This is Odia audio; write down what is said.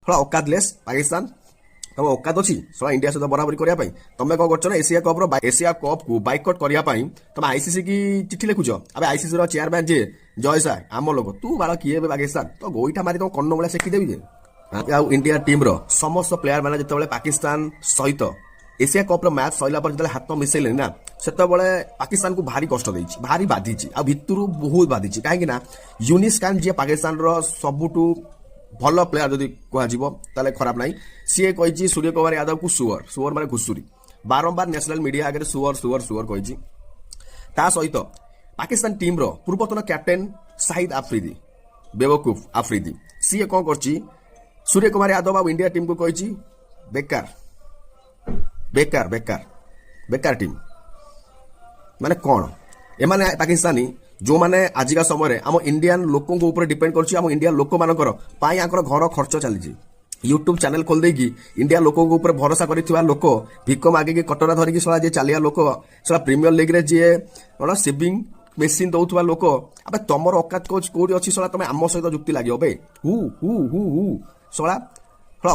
ଶଳା ଔକାତଲେସ୍ ପାକିସ୍ତାନ, ତମ ଔକାତ ଅଛି ଶଳା ଇଣ୍ଡିଆ ସହିତ ବରାବରି କରିବା ପାଇଁ? ତମେ କଣ କରୁଛ ନା ଏସିଆ କପ୍ର, ଏସିଆ କପ୍କୁ ବାଇକଟ୍ କରିବା ପାଇଁ ତମେ ଆଇସିସି କି ଚିଠି ଲେଖୁଛ। ଆବେ, ଆଇସିସି ର ଚେୟାରମ୍ୟାନ ଯିଏ ଜୟ ଶାହ, ଆମ ଲୋକ। ତୁ ବାଳ କିଏ ଏବେ ପାକିସ୍ତାନ? ତ ଗୋଇଠା ମାରି ତମ କର୍ଣ୍ଣ ଭଳିଆ ସେକି ଦେବି ଯେ। ଆଉ ଇଣ୍ଡିଆ ଟିମ୍ର ସମସ୍ତ ପ୍ଲେୟାର ମାନେ ଯେତେବେଳେ ପାକିସ୍ତାନ ସହିତ ଏସିଆ କପ୍ର ମ୍ୟାଚ୍ ସରିଲା ପରେ ଯେତେବେଳେ ହାତ ମିଶେଇଲେଣି ନା, ସେତେବେଳେ ପାକିସ୍ତାନକୁ ଭାରି କଷ୍ଟ ଦେଇଛି, ଭାରି ବାଧିଛି, ଆଉ ଭିତରୁ ବହୁତ ବାଧିଛି। କାହିଁକି ନା ୟୁନିସ୍ ଖାନ, ଯିଏ ପାକିସ୍ତାନର ସବୁଠୁ ଭଲ ପ୍ଲେୟାର ଯଦି କୁହାଯିବ ତାହେଲେ ଖରାପ ନାହିଁ, ସିଏ କହିଛି ସୂର୍ଯ୍ୟ କୁମାର ଯାଦବକୁ ସୁଅର। ସୁଅର ମାନେ ଘୁଷୁରୀ। ବାରମ୍ବାର ନ୍ୟାସନାଲ ମିଡିଆ ଆଗରେ ସୁଅର, ସୁଅର, ସୁଅର କହିଛି। ତା ସହିତ ପାକିସ୍ତାନ ଟିମ୍ର ପୂର୍ବତନ କ୍ୟାପ୍ଟେନ୍ ସାହିଦ ଆଫ୍ରିଦି, ବେବକୁଫ ଆଫ୍ରିଦି, ସିଏ କ'ଣ କରିଛି? ସୂର୍ଯ୍ୟ କୁମାର ଯାଦବ ଆଉ ଇଣ୍ଡିଆ ଟିମ୍କୁ କହିଛି ବେକାର, ବେକାର, ବେକାର, ବେକାର ଟିମ୍। ମାନେ କ'ଣ ଏମାନେ ପାକିସ୍ତାନୀ, ଯେଉଁମାନେ ଆଜିକା ସମୟରେ ଆମ ଇଣ୍ଡିଆନ ଲୋକଙ୍କ ଉପରେ ଡିପେଣ୍ଡ କରୁଛି, ଆମ ଇଣ୍ଡିଆ ଲୋକମାନଙ୍କର ପାଇଁ ଆଙ୍କର ଘର ଖର୍ଚ୍ଚ ଚାଲିଛି। ୟୁଟ୍ୟୁବ ଚ୍ୟାନେଲ ଖୋଲି ଦେଇକି ଇଣ୍ଡିଆ ଲୋକଙ୍କ ଉପରେ ଭରସା କରିଥିବା ଲୋକ, ଭିକ ମାଗିକି କଟରା ଧରିକି ଶଳା ଯିଏ ଚାଲିବା ଲୋକ, ଶଳା ପ୍ରିମିୟର ଲିଗ୍ରେ ଯିଏ କ'ଣ ସେଭିଂ ମେସିନ୍ ଦଉଥିବା ଲୋକ, ଆବେ ତମର ଅକାତ କୋଚ୍ କୋଉଠି ଅଛି ଶଳା? ତମେ ଆମ ସହିତ ଯୁକ୍ତି ଲାଗିବ ବେ? ହୁ ହୁ ହୁ ହୁ, ଶଳା ଶଳା।